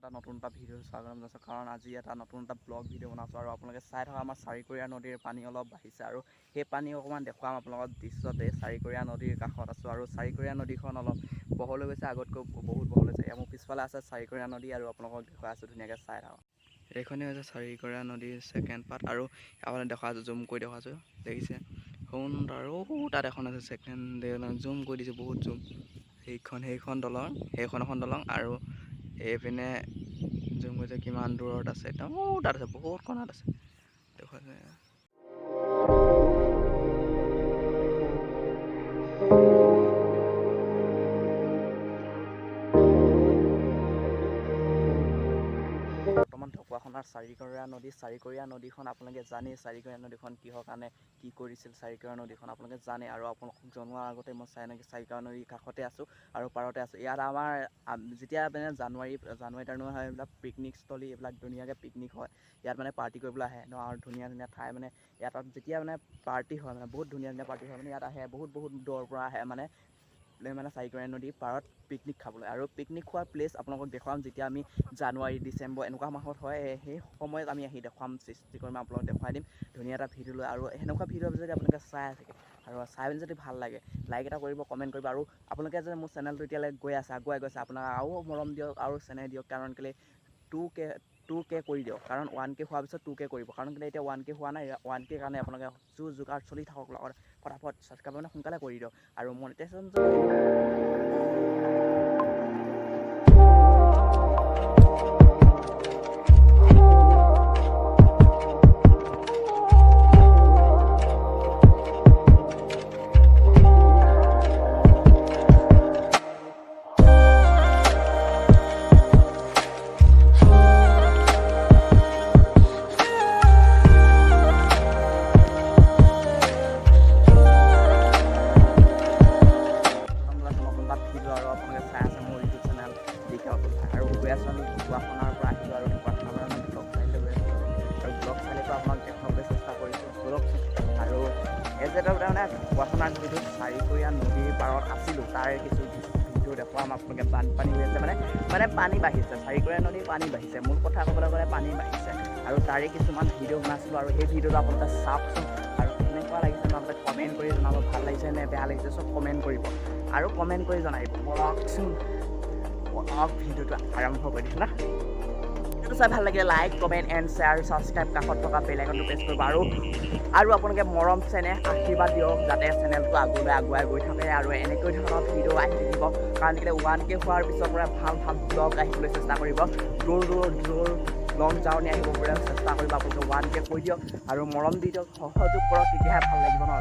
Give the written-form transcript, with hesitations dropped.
এটা নতুন এটা ভিডিঅ' স্বাগতম জনাইছোঁ। কাৰণ আজি এটা নতুন এটা ব্লগ ভিডিঅ' বনাইছোঁ আৰু আপোনালোকে চাই থকা আমাৰ চাৰিকড়ীয়া নদীৰ পানী অলপ বাঢ়িছে আৰু সেই পানী অকণমান দেখুৱাম আপোনালোকক দৃশ্যতে। চাৰিকড়ীয়া নদীৰ কাষত আছোঁ আৰু চাৰিকড়ীয়া নদীখন অলপ বহল হৈ গৈছে, আগতকৈ বহুত বহল হৈছে। এয়া মোৰ পিছফালে আছে চাৰিকড়ীয়া নদী আৰু আপোনালোকক দেখুৱাই আছোঁ, ধুনীয়াকৈ চাই থাকক। এইখনেই হৈছে চাৰিকড়ীয়া নদীৰ ছেকেণ্ড পাৰ্ট আৰু আপোনাক দেখুৱাইছোঁ, জুম কৰি দেখুৱাইছোঁ, দেখিছে সুন্দৰ। আৰু তাত এখন আছে ছেকেণ্ড, জুম কৰি দিছোঁ, বহুত জুম। সেইখন দলং, সেইখন এখন দলং আৰু এইপিনে জুম কৰিছে কিমান দূৰত আছে, একদম তাত আছে, বহুত কণাত আছে দেখুৱাইছে। বৰ্তমান ঢকুৱাখনাৰ চাৰিকড়ীয়া নদী, চাৰিকড়ীয়া নদীখন আপোনালোকে জানেই। চাৰিকড়ীয়া নদীখন কিহৰ কাৰণে কি কৰিছিল, চাৰিকড়ীয়া নদীখন আপোনালোকে জানে। আৰু আপোনালোকক জনোৱাৰ আগতে মই চাই এনেকৈ চাৰিকড়ীয়া নদীৰ কাষতে আছোঁ আৰু পাৰতে আছোঁ। ইয়াত আমাৰ যেতিয়া মানে জানুৱাৰী জানুৱাৰী টানুৱাৰী হয়, এইবিলাক পিকনিক স্থলী, এইবিলাক ধুনীয়াকৈ পিকনিক হয়। ইয়াত মানে পাৰ্টি কৰিবলৈ আহে ন, আৰু ধুনীয়া ধুনীয়া ঠাই মানে ইয়াত যেতিয়া মানে পাৰ্টি হয়, মানে বহুত ধুনীয়া ধুনীয়া পাৰ্টি হয়, মানে ইয়াত আহে বহুত বহুত দূৰৰ পৰা আহে মানে মানে চাৰিকড়ীয়া নদীৰ পাৰত পিকনিক খাবলৈ। আৰু পিকনিক খোৱাৰ প্লেচ আপোনালোকক দেখুৱাম যেতিয়া আমি জানুৱাৰী ডিচেম্বৰ এনেকুৱা মাহত হয়, সেই সময়ত আমি আহি দেখুৱাম, সৃষ্টি কৰিম, আপোনালোকক দেখুৱাই দিম ধুনীয়া এটা ভিডিঅ' লৈ। আৰু সেনেকুৱা ভিডিঅ' যদি আপোনালোকে চাই থাকে আৰু চাই পিনি যদি ভাল লাগে লাইক এটা কৰিব, কমেণ্ট কৰিব। আৰু আপোনালোকে যে মোৰ চেনেলটো এতিয়ালৈ গৈ আছে, আগুৱাই গৈছে, আপোনাক আৰু মৰম দিয়ক আৰু চেনেল দিয়ক। কাৰণ কেলৈ 2K কৰি দিয়ক, কাৰণ 1K হোৱাৰ পিছত 2K কৰিব। কাৰণ কেলৈ এতিয়া 1K হোৱা নাই, 1K কাৰণে আপোনালোকে যোগাৰ চলি থাকক, লগত ফটাফট ছাবস্ক্ৰাইব মানে সোনকালে কৰি দিয়ক। আৰু মনিটাইজেশ্যন আৰু আপোনালোকে চাই আছে মোৰ ইউটিউব চেনেল ডি কে অতুল। আৰু গৈ আছোঁ আমি ঢকুৱাখনাৰ পৰা আহিলোঁ আৰু ঢকুৱাখনাৰ পৰা আমি ব্লগ চাইলৈ গৈ আছোঁ আৰু ব্লগ চাইলেতো আপোনাক দেখুৱাবলৈ চেষ্টা কৰিছোঁ ব'লকচোন। আৰু এই যে মানে ঢকুৱাখনাৰ যিটো চাৰিকড়ীয়া নদীৰ পাৰত আছিলোঁ, তাৰে কিছু ভিডিঅ' দেখুৱাম আপোনালোকে। বানপানী হৈ আছে, মানে মানে পানী বাঢ়িছে, চাৰিকড়ীয়া নদীৰ পানী বাঢ়িছে। মূল কথা ক'বলৈ গ'লে পানী বাঢ়িছে আৰু তাৰে কিছুমান ভিডিঅ' বনাইছিলোঁ আৰু সেই ভিডিঅ'টো আপোনালোকে চাওকচোন। আৰু কেনেকুৱা লাগিছে আপোনালোকে কমেণ্ট কৰি জনাব, ভাল লাগিছে নে বেয়া লাগিছে চব কমেণ্ট কৰিব আৰু কমেণ্ট কৰি জনাই দিব। ব'লকচোন, ব'লক ভিডিঅ'টো আৰম্ভ কৰি দিছোঁ না। ভিডিঅ'টো চাই ভাল লাগিলে like, comment and share, subscribe, কাষত থকা বেল আইকনটো প্ৰেছ কৰিব। আৰু আৰু আপোনালোকে মৰম চেনেহ আশীৰ্বাদ দিয়ক যাতে চেনেলটো আগলৈ আগুৱাই গৈ থাকে আৰু এনেকৈ ধৰণৰ ভিডিঅ' আহি থাকিব। কাৰণ কেলৈ 1K হোৱাৰ পিছৰ পৰা ভাল ভাল ব্লগ আহিবলৈ চেষ্টা কৰিব, দূৰ দূৰ দূৰ লং জাৰ্ণি আহিব পৰা চেষ্টা কৰিব। আপোনালোকে 1K কৈ দিয়ক আৰু মৰম দি দিয়ক, সহযোগ কৰক, তেতিয়াহে ভাল লাগিব ন।